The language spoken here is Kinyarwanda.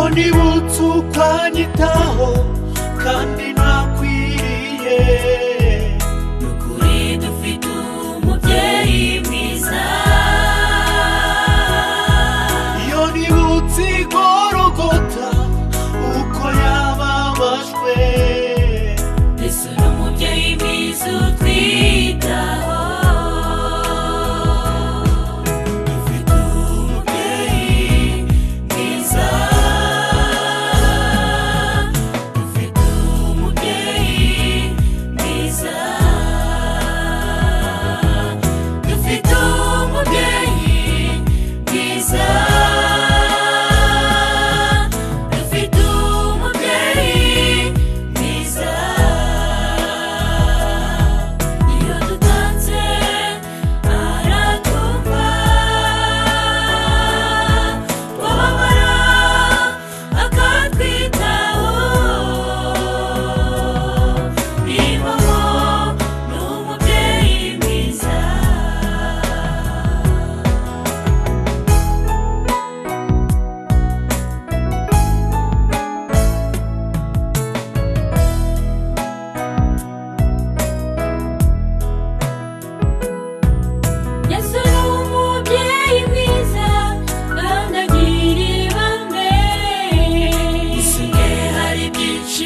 Iyo nibutse uko anyitaho kandi ntakwiriye. Nukuri dufite umubyeyi mwiza. Iyo nibutse igorogota uko yababajwe. Yesu ni umubyeyi mwiza utwitaho. Dufite umubyeyi mwiza. Dufite umubyeyi mwiza. Dufite umubyeyi mwiza. Dufite umubyeyi mwiza. Iyo dutanze aratumva, twababara akatwitaho. Ni mama, ni umubyeyi mwiza. Yesu ni umubyeyi mwiza kandi agira ibambe. Isuke hari byinshi.